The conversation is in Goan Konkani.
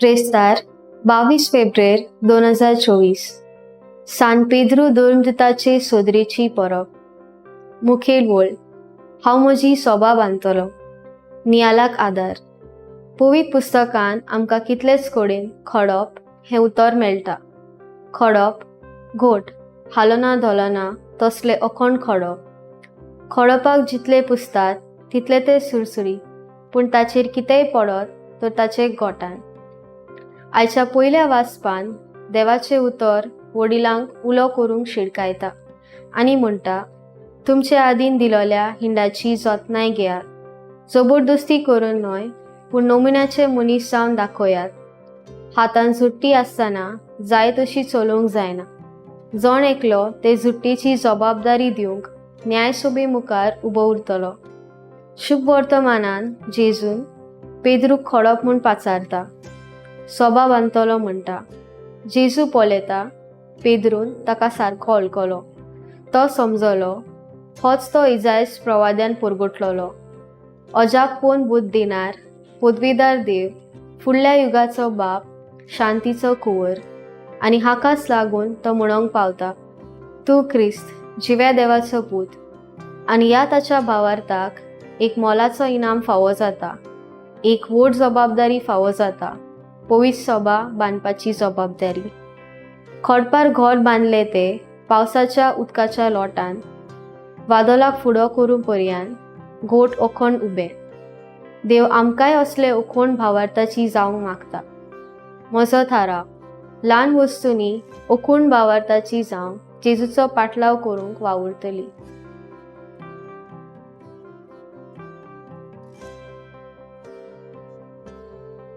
ब्रेस्तार 22 फेब्रेर 2024, सान पेद्रू धर्मदूताचे सोदरेची परब. मुखेल वळ, हांव म्हजी सोबा बांदतलो. नियालाक आदार पवित्र पुस्तकान आमकां कितलेच कडेन खडप हें उतर मेळटा. खडप, घोट, हालना धोलना तसलें अखंड खडप. खडपाक जितले पुसतात तितले ते सुरसुरीत, पूण ताचेर कितेंय पडत तर ताचें गोठाण. आयच्या पयल्या वाचपान देवाचें उतर वडिलांक उलो करूंक शिडकायता आनी म्हणटा, तुमचे आदीन दिलोल्या हिंडाची जतनाय घेयात. जबरदस्ती करून न्हय, पूण नमुन्याचे मनीस जावन दाखयात. हातान झुट्टी आसतना जाय तशी चलोवंक जायना. जण एकलो ते झुट्टीची जबाबदारी दिवंक न्यायसभे मुखार उबो उरतलो. शुभ वर्तमानान जेजून पेद्रूक खडप म्हूण पाचारता, सोबा बांदतलो म्हणटा. जेजू पळयता, पेद्रून ताका सारको वळखलो. तो समजलो, होच तो इजायस प्रवाद्यान परगटलोलो, अजाप पोन बुद्द दिणार पदवीदार देव, फुडल्या युगाचो बाप, शांतीचो कुंवर. आनी हाकाच लागून तो म्हणोंक पावता, तूं क्रिस्त, जिव्या देवाचो पूत. आनी ह्या ताच्या भावार्थाक एक मोलाचो इनाम फावो जाता, एक व्हड जबाबदारी फावो जाता, पवित्र सभा बांदपाची जबाबदारी. खडपार घर बांदले ते पावसाच्या उदकाच्या लोटान, वादोलाक फुडो करूं पर्यान घोट अखंड उबें. देव आमकांय असले अखंड भावार्थाची जावंक मागता. म्हजो थाराव, ल्हान वस्तूंनी अखंड भावार्थाची जावंक जेजूचो पाटलाव करूंक वावुरतली.